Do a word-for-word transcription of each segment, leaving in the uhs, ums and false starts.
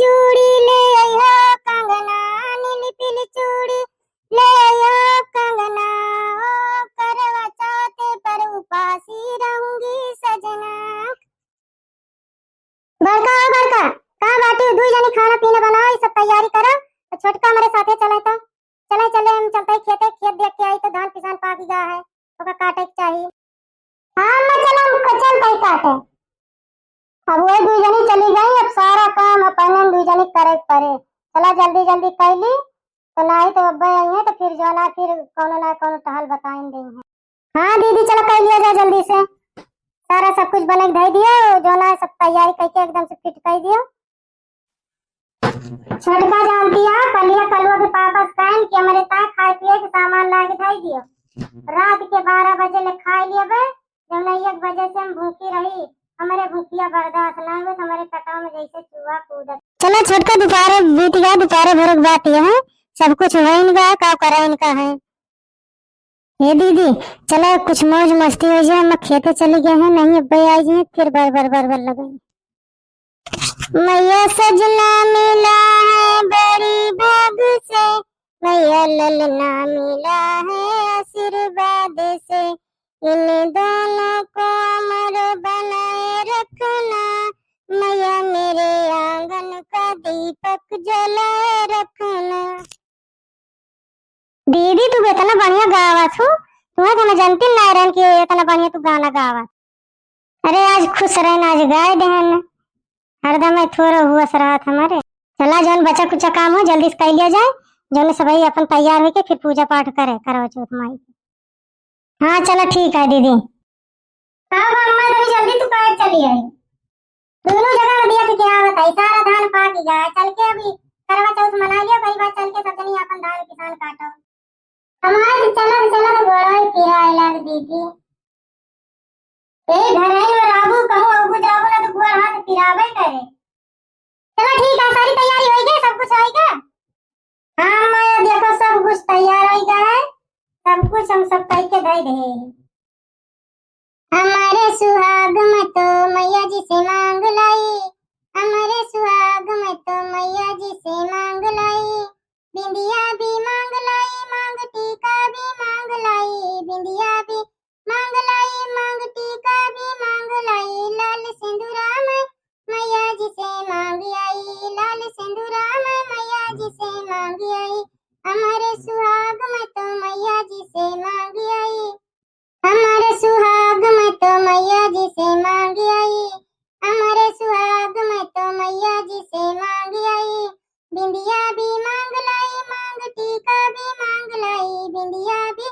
चूड़ी ले अइहो कंगना, नीली पीली चूड़ी ले अइहो कंगना, ओ करवा चौथ पर उपासी रहूंगी सजना। बड़का हो बड़का, का बाटी, दुई जनी खाना पीना बनाओ, ई सब तैयारी करो, तो छोटका हमरे साथे चले तो। चले, चले, हम चलते खेते, खेत देख के आई तो धान किसान पाक गया है, ओका काटे के चाही। हाँ अम्मा, चलो हम क-, चलते ही काटे। अब वही दुई जनी चली गई, अब सारा काम अपन दुई जनी करे के पड़े। चला जल्दी जल्दी कैली, तो नाही तो अब्बे आई है तो फिर जो ना फिर कौनो ना कौनो टहल बताइन देई है। हाँ दीदी, चलो कर लिया जाए जल्दी से, सारा सब कुछ बने के धई दियो, जो ना सब तैयारी करके एकदम से फिट कर दियो। छोटका जानती है, कलिया कलुआ के पापा से कहन कि हमरे ता खाए पिए के सामान ला के धई दियो। रात के बारह बजे ले खाए लेबे, जौन एक बजे से हम भूखी रही, हमरे भूखिया बर्दाश्त ना होत, हमरे पेटवा में जैसे चूहा कूदत। चलो छोटका, दोपहरे बीत गया, दोपहरे भर के बात ये है, सब कुछ होइन गया, का करा इनका है। हे दीदी, चलो कुछ मौज मस्ती हो जाए, हम खेते चली गए हैं, नहीं अब्बे आ जाए, फिर बर बर बर बर लगे। मैया सजना मिला है बड़ी भाग से, मैया ललना मिला है आशीर्वाद से, इन दोनों को अमर बनाए रखना, मैया मेरे आंगन का दीपक जलाए रखना। दीदी, तू इतना बढ़िया गावत हो, तुम्हें तो मैं जानती ना रहन कि इतना बढ़िया तू गाना गावत। अरे, आज खुश रहन, आज गाए देहन, हरदम थोड़ा हुआ रहत हमरे। चला, जौन बचा कुचा काम हो, जल्दी से कर लिया जाए, जौन सबही अपन तैयार होके फिर पूजा पाठ करे करवा चौथ माई के। हाँ, चला, ठीक है दीदी। हाँ, अम्मा, तनी जल्दी तू काहे चली आई? दोनों जगह नदिया के किनारा बताई, सारा धान पाक गया है। चल के अभी करवा चौथ मना लियो, कई बार चल के सब जनी अपन धान किसान काटो। हमारे से चलत चलत गोड़वा पिराए लाग दीदी। ए घरइन में रहबू, कहूँ अबू जाबू ना तो गोड़ हाथ पिराबे करे। चलो ठीक है, सारी तैयारी होई गई, सब कुछ होई गया। हाँ माया, देखो सब कुछ तैयार होई गया है, सब कुछ हम सब करके दे दे। हमारे सुहाग में तो मैया जी से मांग लाई, हमारे सुहाग में तो मैया जी से मांग लाई, बिंदिया भी मांग लाई, मांग टीका भी मांग लाई, बिंदिया भी मांग लाई, मांग टीका भी मांग लाई, लाल सिंदूरा में मैया जी से मांग आई, लाल सिंदूरा में मैया जी से मांग आई, हमारे सुहाग में तो मैया जी से मांग आई। हमारे सुहाग में तो मैया जी से मांग आई, हमारे सुहाग में तो मैया जी से मांग आई, बिंदिया भी मांग लाई, मांग टीका भी मांग लाई, बिंदिया भी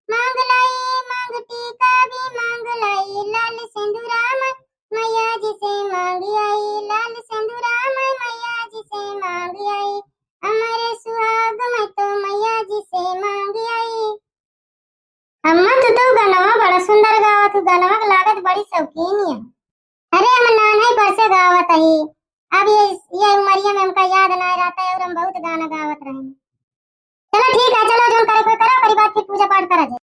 मांग लाई, मांग टीका भी मांग लाई, लाल सिंदूरा में मैया जी से मांग आई, लाल सिंदूरा में मैया जी से मांग आई, हमारे सुहाग में तो मैया जी से मांग आई। अम्मा, तू तो गनवा बड़ा सुंदर गावत हू, गनवा के लागत बड़ी शौकीन है। अरे, हम नान्हे पर से गावत हई, अब ये, ये उमरिया में हमका याद ना रहता है और हम बहुत गाना गावत रहे। चलो ठीक है, चलो जौन करे कोई करो, ओकरी बाद फिर पूजा पाठ करा जाए।